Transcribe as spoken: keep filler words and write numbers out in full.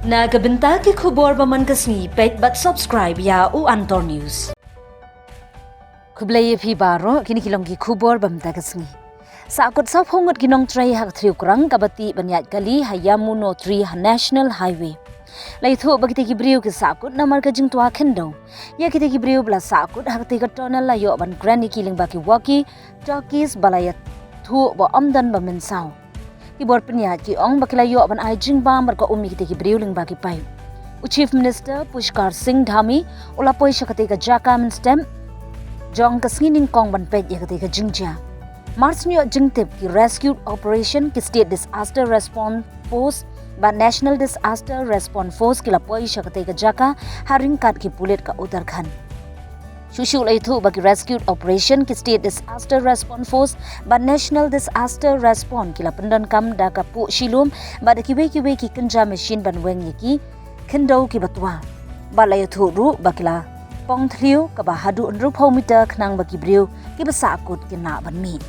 Na ka bynta ki khubor ba man ka sngi, peit bad subscribe ïa u Antor News. Khublei ïa phi baroh, kine ki long ki khubor ba mynta ka sngi. Sahkut sawphew ngut ki nongtrei ha ka Thriewkrang kaba tih ban ïaid kali ha Yamunotri ha National Highway. La ïathuh ba kita ki briew ki sahkut namar ka jingtwa khyndew. Ïa kita ki briew ba la sahkut ha katei ka tunnel la ïoh ban kren ïa ki lyngba ki walkie talkies ba la ïathuh ba ym don ba mynsaw. Ki bor pynïaid ki ong ba ki la ïoh ban ai jingbam bad ka um ïa kita ki briew lyngba ki paip. U Chief Minister Pushkar Singh Dhami u la poi sha katei ka jaka mynstep jong ka sngi nyngkong ban peit ïa katei ka jingjia. Mar shu ïoh jingtip, ki Rescue Operation, ki State Disaster Response Force bad National Disaster Response Force ki la poi sha katei ka jaka ha ryngkat ki pulit ka Uttarakhand. Shuh shuh la ïathuh ba ki Rescue Operation, ki State Disaster Response Force bad National Disaster Response ki la pyndonkam da ka puh shilum bad da kiwei kiwei ki kynja machine ban weng ïa ki khyndew kiba twa. Bad la ïathuh ruh ba ki la pong thliew kaba haduh hynriewphew meter khnang ba ki briew kiba sahkut kin lah ban mih.